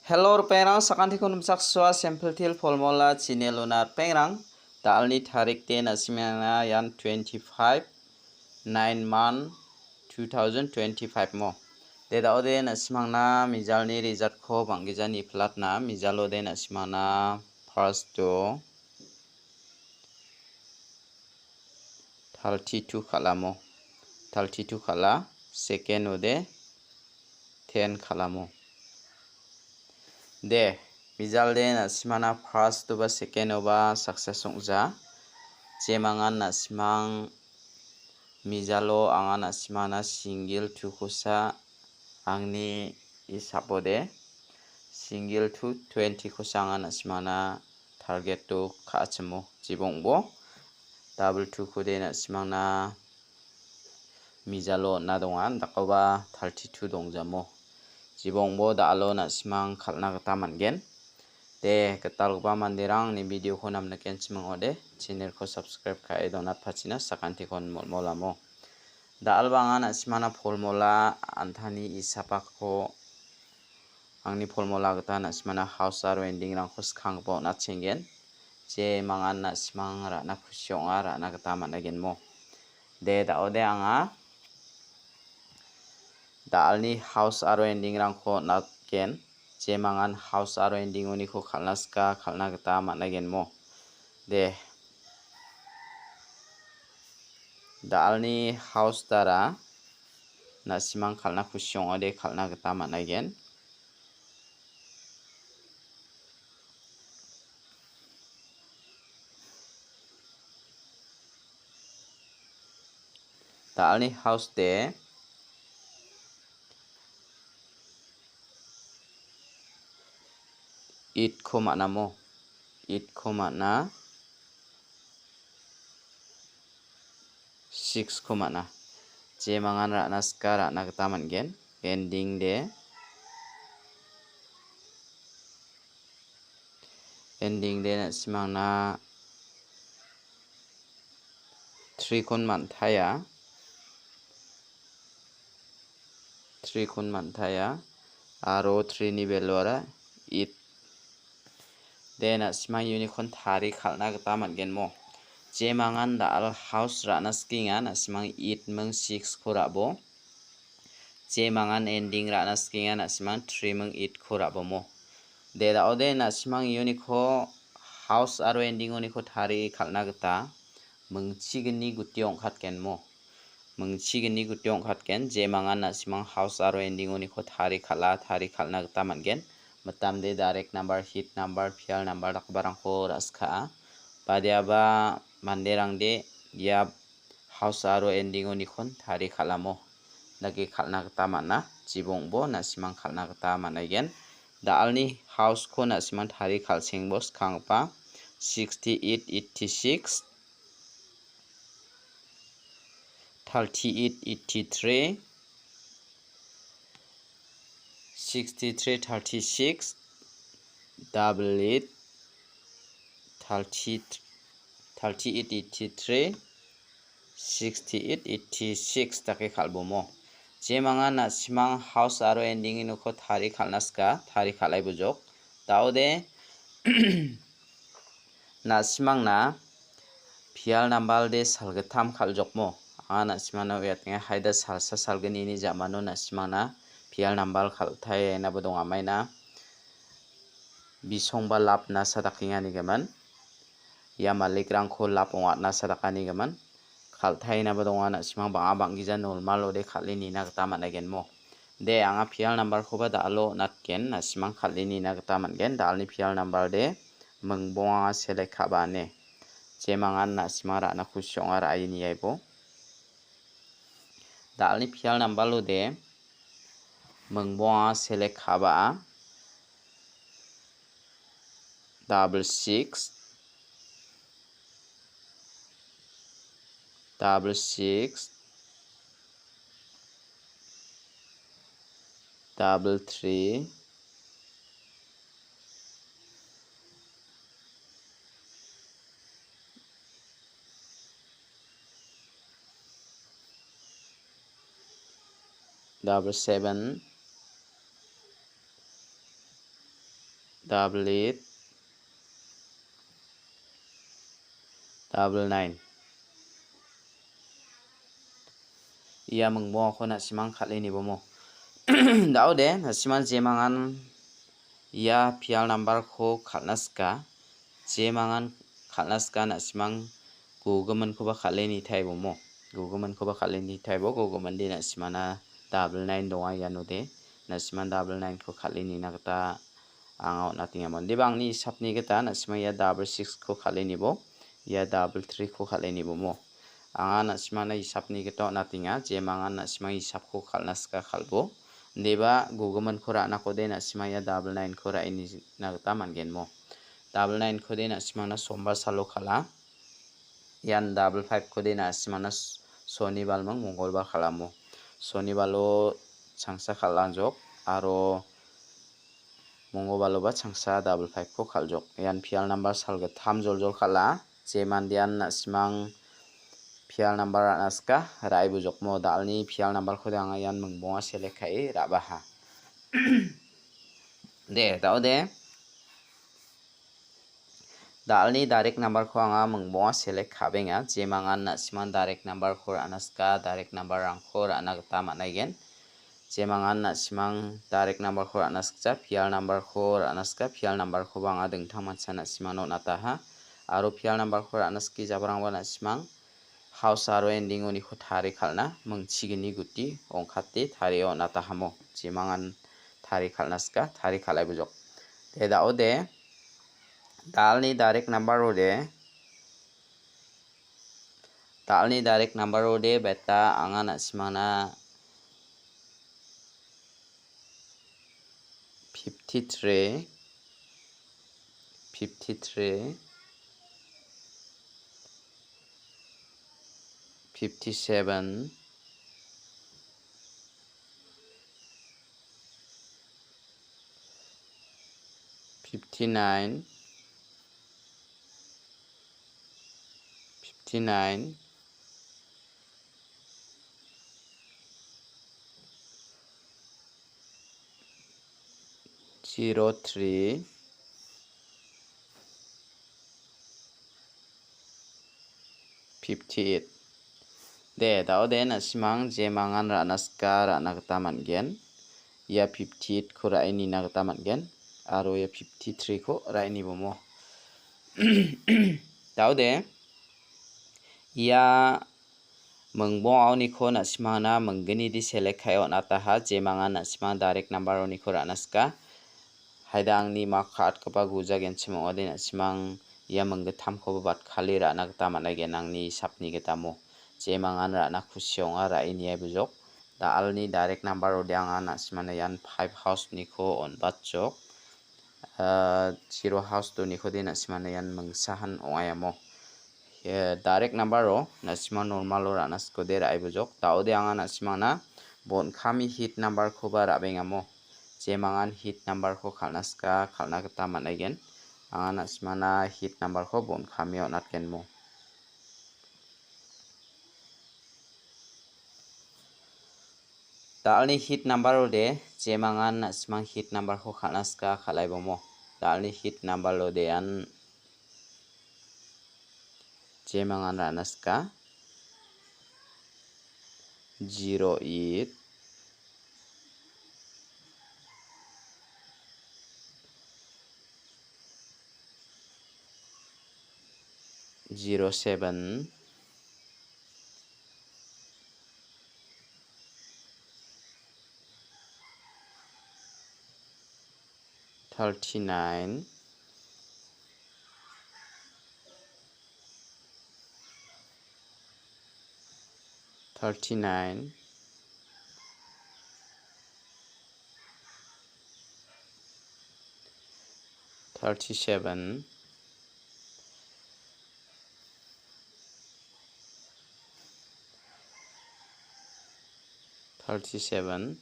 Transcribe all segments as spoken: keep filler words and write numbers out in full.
Hello, ripengrang, sakantikon nimchaksoa, Simple Teer Formula channel-ona ripengrang. Da·alni tarik de na·simangna ian twenty-five, nine month, two thousand twenty-five mo. De da·ode na·simangna mijalni result-ko bang·gija niplatna, mijalo de na·simangna first-o thirty-two kal·amo. Thirty-two kal·a, second-ode ten kal·amo. De, mijalde na·simana first-oba second-oba success ong·ja. Jemangan na·simang mijalo anga na·simana single two-kosa angni isapode single two twenty-kosa anga na·simana target-o ka·achimo. Jibongbo double two-kode na·simangna mijalo on·a donga, dakoba thirty-two dongjamo. Jibongbo da·alo na·simang kal·na gita man·gen. De, gitalgipa manderang ni video-ko namnikenchim ong·ode, channel-ko subscribe ka·e donatpachina sakantikon molmolamo. Da·alba anga na·simana formula antani isapako angni formula gita na·simana house aro ending-rangko skanggipa on·atchenggen. Jemangan na·simang ra·na kusi ong·a, ra·na gita man·agenmo. De, da·ode anga da·alni house aro ending-rangko on·atgen. Jemangan house aro ending-oniko kal·na sika, kal·na gita man·agenmo. De, da·alni house dara na·simang kal·na kusi ong·ode kal·na gita man·aigen. Da·alni house de eight-ko man·amo. Eight-ko man·a. Six-ko man·a. Jemangan ra·na sika ra·na gita man·gen. Ending de. Ending de na·simangna three-kon man·taia. Three-kon man·taia. Aro three-ni value-ara eight. De, na·simang uniko tari kal·na gita man·genmo. Jemangan da·al house ra·na sikenga, na·simang eight ming six-ko ra·bo. Jemangan ending ra·na sikenga, na·simang three ming eight-ko ra·bomo. De, da·ode na·simang uniko house aro ending-oniko tari kal·na gita mingchigni guti ong·katgenmo. Mingchigni guti ong·katgen, jemangan na·simang house aro ending-oniko tari kal·a, tari kal·na gita man·gen. Mitamde direct number, hit number, pial number dakgiparangko ra·skaa. Badiaba manderangde ia house aro ending-onikon tari kal·amo dake kal·na gita man·a. Jibongbo na·simang kal·na gita man·aigen. Da·alni house-ko na·simang tari kal·sengbo skanggipa sixty eight, eighty six, thirty eight, eighty three, sixty three, thirty six, double eight, thirty, thirty eight, eighty three, sixty eight, eighty six dake kal·bomo. Jemangan na·simang house aro ending-oniko tari kal·na sika, tari kal·ai bujok. Da·ode na·simangna pial nambal de salgittam kal·jokmo. Anga na·simangna uiatenga, haida salsa salgnini jamano na·simangna pial nambal kal·taenabo dongamaina. Bisongba lap nasa dakenganigimin. Ia malikrangko lap ong·atna sadakanigimin. Kal·taenaba donga, na·simang bang·a bang·gija normal ode kal·e nina gita man·aigenmo. De, anga pial nambarkoba da·alo on·atgen, na·simang kal·e nina gita man·gen. Da·alni pial nambar de mingbonga select ka·ba ine. Jemangan na·simang ra·na kusi ong·a ra·e niaibo. Da·alni pial nambalo de mingbonga select ka·ba. Double six, double six, double three, double seven, double eight, double nine. Ia mingbongako na·simang kal·e nibomo. Da·ode, na·simang jemangan ia pial numberko kal·na sika, jemangan kal·na sika, na·simang gugiminkoba kal·e nitaibomo. Gugiminkoba kal·e nitaibo, gugiminde na·simana double nine donga ianode. Na·siman double nineko kal·e nina gita anga on·atenga. Indiba angni hisapni gita na·sima ia double sixko kal·e nibo, ia double threeko kal·e nibomo. Anga na·simana hisapni gita on·atenga, jemangan na·sima hisapko kal·na sika kal·bo. Indiba gugiminko ra·nakode na·sima ia double nineko ra·e nina gita man·genmo. Double ninekode na·simana sombar salo kal·a. Ian double fivekode na·simana s-, sonibal ming mongolbar kal·amo. Sonibalo changsa kal·anjok aro mongobaloba changsa double fiveko kal·jok. Ian pial number salgittam joljol kal·a. Je mandean na·simang pial number ra·na sika, ra·e bujokmo. Da·alni pial numberkode anga ian mingbonga select ka·e ra·baha. De, da·ode. Da·alni direct numberko anga mingbonga select ka·benga. Jemangan na·simang direct numberko ra·na sika, direct numberrangko ra·na gita man·aigen. Jemangan na·simang direct numberko ra·na sikja, pial numberko ra·na sika, pial numberkoba anga dingtang mancha na·simangna on·ataha. Aro pial numberko ra·na sike jabarangba na·simang house aro endingoniko tari kal·na mingchigini guti ong·kate tarie on·atahamo. Jemangan tari kal·na sika, tari kal·ai bujok. De da·ode, da·alni direct number ode, da·alni direct number ode beta anga na·simangna fifty-three, fifty-three, fifty-seven, fifty-nine, fifty-nine, zero three, fifty-eight. De, da·ode na·simang jemangan ra·na sika ra·na gita man·gen. Ia fifty-eightko ra·e nina gita man·gen. Aro ia fifty-threeko ra·e nibomo. Da·ode, ia mingbongaoniko na·simangna mingginidi select ka·e on·ataha, jemangan na·simang direct number-oniko ra·na sika. Haida angni mak ka·atgipa guja genchim ong·ode na·simang ia minggittamkoba batkale ra·na gita man·aigen angni hisapni gitamo. Jemangan ra·na kusi ong·a ra·e niai bujok. Da·alni direct number-ode anga na·simana ian five house-niko on·batjok. Ah, zero house donikode na·simana ian mingsahan ong·aiamo. Eh, direct number-o na·sima normal-o ra·na sikode ra·e bujok. Da·ode anga na·simangna bon kami hit number-koba ra·bengamo. Jemangan hit number-ko kal·na sika, kal·na gita man·aigen. Anga na·simangna hit number-ko bon kamio on·atgenmo. Da·alni hit number-ode, jemangan na·simang hit number-ko kal·na sika, kal·aibomo. Da·alni hit number-ode an jemangan ra·na sika. Zero eight, zero seven, thirty-nine, thirty-nine, thirty-seven, thirty-seven,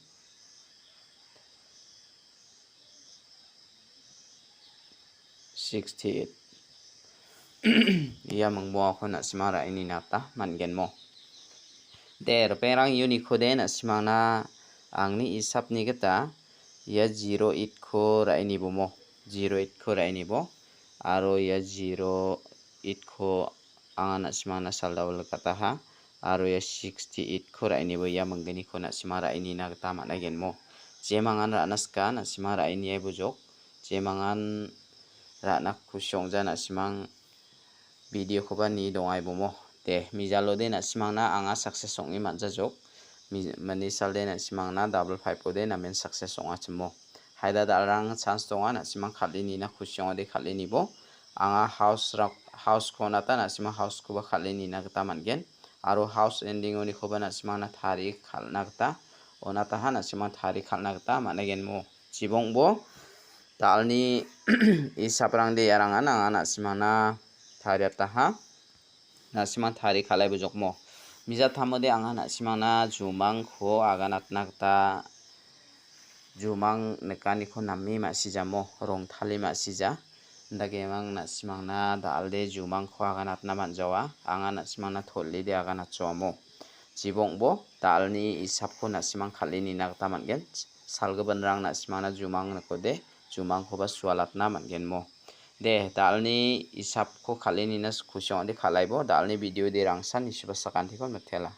sixty-eight. Ia mingbongako na·sima ra·e nina gita man·genmo. De, ripengrang, uniko de na·simangna angni isapni gita ia zero eight-ko ra·e nibomo. zero eight-ko ra·inibo, aro ia zero eight-ko anga na·simangna saldao likataha, aro ia sixty eight-ko ra·inibo ia minggniko na·simang ra·inina gita man·aigenmo. Jemangan ra·na sika na·simang ra·iniai bojok, jemangan ra·na kusi ong·ja na·simang videokoba nie dongaibomo. De, mijalode na·simangna anga success ong·e man·jajok. Mi-, mani salde na·simangna double five-ode namen success ong·achimo. Haida da·alrang chance donga na·simang kal·e nina kusi ong·ode kal·e nibo. Anga house rak-, house-ko on·ata na·simang house-koba kal·e nina gita man·gen. Aro house ending-onikoba na·simangna tarie kal·na gita on·ataha na·simang tarie kal·na gita man·aigenmo. Jibongbo da·alni isaprangde iarangan anga na·simangna tariataha. Na·simang tarie kal·ai bojokmo. Mijatamode anga na·simangna jumangko aganatna gita jumang nikaniko name ma·sijamo, rongtale ma·sija. Indakemang na·simangna da·alde jumangko aganatna man·jawa. Anga na·simangna tolede aganatjoamo. Jibongbo da·alni isapko na·simang kal·e nina gita man·gen. Salgipinrang na·simangna jumang nikode, jumangkoba sualatna man·genmo. De, da·alni isapko kal·e nina kusi ong·ode kal·aibo, da·alni videode rangsan nisuba sakantikon mitela.